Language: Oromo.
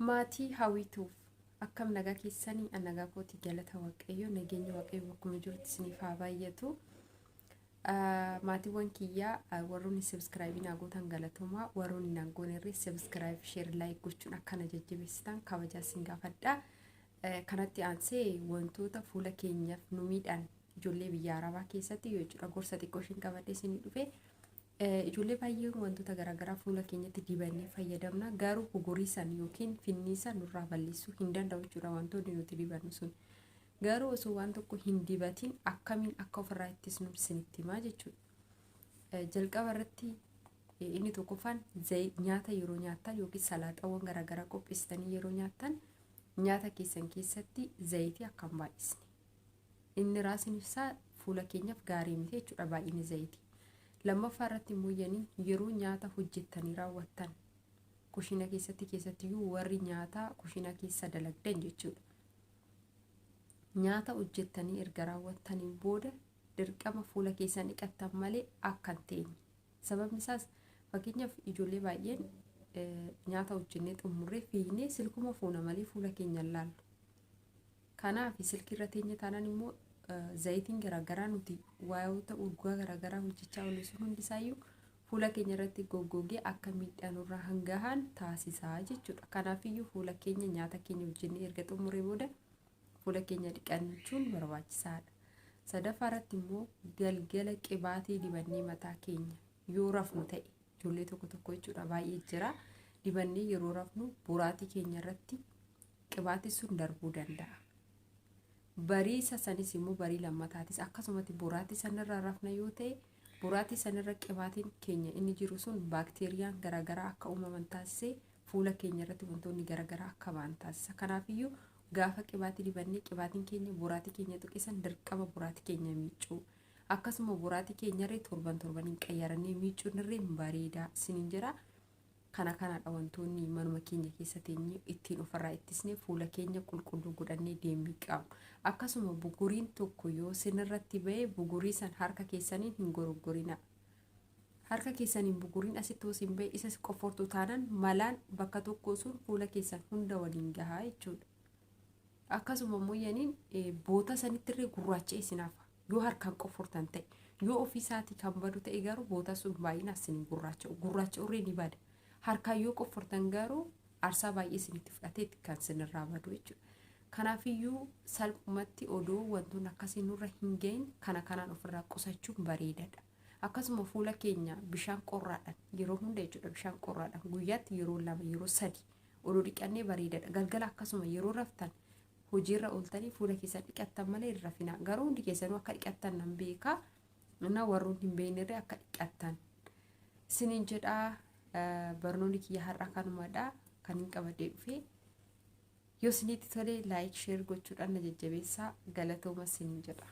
Maatii Hawwiituuf akkam nagaa keessanii? An nagaa kooti, galata Waaqayyo. Nageenya Waaqayyo bakkuma jirutti isiniif haa baay'atu. Maatiiwwan kiyyaa, warroonni subscribe naa gootan galatoomaa, warroonni naan goonerree subscribe, share, like gochuun akkana jajjabeessitan kabajaa isin gaafadha. Kanatti aansee wantoota fuula keenyaaf nu miidhan ijoollee biyya Arabaa keessatti yoo jechuudha gorsa xiqqoo ishiin qabadhee isinii dhufe. Ijoollee baay'een wantoota garaagaraa fuula keenyatti dibannee fayyadamna, garuu bugurii san yookiin finniisa nurraa balleessuu hin danda'u jechuudha wantoonni nuti dibannu sun. Garuu osoo waan tokko hin dibatiin akkamiin akka ofirraa ittisnu isinitti himaa jechuudha. Jalqaba irratti inni tokkoffaan nyaata yeroo nyaattan yookiin salaaxawwan garaagaraa qopheessitanii yeroo nyaattan nyaata keessan keessatti zayitii akka hin baay'isne. Inni raasin ibsaa fuula keenyaaf gaarii miti jechuudha baay'inni zayitii. Lammaffaa irratti immoo yaniin yeroo nyaata hojjettanii raawwattan kushiina keessatti, keessattiyyuu warri nyaata kushiina keessa dalagdan jechuudha. Nyaata hojjettanii erga raawwattaniin booda dirqama fuula keessan dhiqattan malee akka hin teenye. Sababni isaas, fakkeenyaaf, ijoollee baay'een nyaata hojjennee xumurree fiignee silkuma fuuna malee fuula keenya hin laallu. Kanaaf silkii irra teenye taanaan immoo zayitiin garaagaraa nuti waa'oota urgaa garaagaraa hojjechaa oolu sun hundisaayyuu fuula keenya irratti goggogee akka miidhaa nurraa hangahan taasisaa jechuudha. Kanaafiyyuu fuula keenya nyaata keenya hojjennee erga xumuree booda fuula keenya dhiqachuun barbaachisaadha. Sadaffaa irratti immoo galgala qibaatii dibannee mataa keenya yoo rafnu ta'e, ijoollee tokko tokko jechuudha baay'ee jira, dibannee yeroo rafnu boraatii keenya irratti qibaatii sun darbuu danda'a. Bariisa sanis immoo barii lammataatis akkasumatti boraatii sanarra rafna yoo ta'e, boraatii sanarra qibaatiin keenya inni jiru sun baakteeriyaan garaagaraa akka uumaman taasisee fuula keenya irratti wantoonni garaagaraa akka ba'an taasisa. Kanaafiyyuu gaafa qibaatii dibannee qibaatiin keenya boraatii keenya tuqisan dirqama boraatii keenya miicuu. Akkasuma boraatii keenyarree torban torbaniin qayyarannee miicuun irree bareedaa isiniin jira. Kana kanadha wantoonni manuma keenya keessa teenyee ittiin ofirraa ittisnee fuula keenya qulqulluu godhannee deemuu qabnu. Akkasuma buguriin tokko yoo sinirratti ba'e, bugurii san harka keessaniin hin goroggorina. Harka keessaniin buguriin asitti osoo hin ba'e isa qofortu taanaan malaan bakka tokko sun fuula keessan hunda waliin gahaa jechuudha. Akkasuma immoo yaniin boota sanittirree gurraacha'ee isin hafa. Yoo harkaan qofortan ta'e, yoo ofii isaatii kan badu ta'e garuu boota sun baay'inaan isin gurraacha'u. Gurraacha'urree ni bada. Harkaan yoo qofortan garuu aarsaa baay'ee isinitti fudhatee kan isinirraa badu jechuudha. Kanaafiyyuu salphumatti odoo wantoonni akkasii nurra hin gahin kana kanaan ofirraa qusachuun bareedaadha. Akkasuma fuula keenya bishaan qorraadhaan yeroo hunda jechuudha, bishaan qorraadhaan guyyaatti yeroo lama, yeroo sadi odoo dhiqannee bareedaadha. Galgala akkasuma yeroo raftan, hojiirra ooltanii fuula keessan dhiqattan malee hin rafinaa. Garuu hundi keessanuu akka dhiqattan nan beekaa. Na warroonni hin beeknerree akka dhiqattan. Isiniin jedhaa, barnoonni kiyya har'a kanumadha kan hin qabadhee dhufe. Yoo isinitti tole like, share gochuudhaan na jajjabeessaa, galatooma isiniin jedha.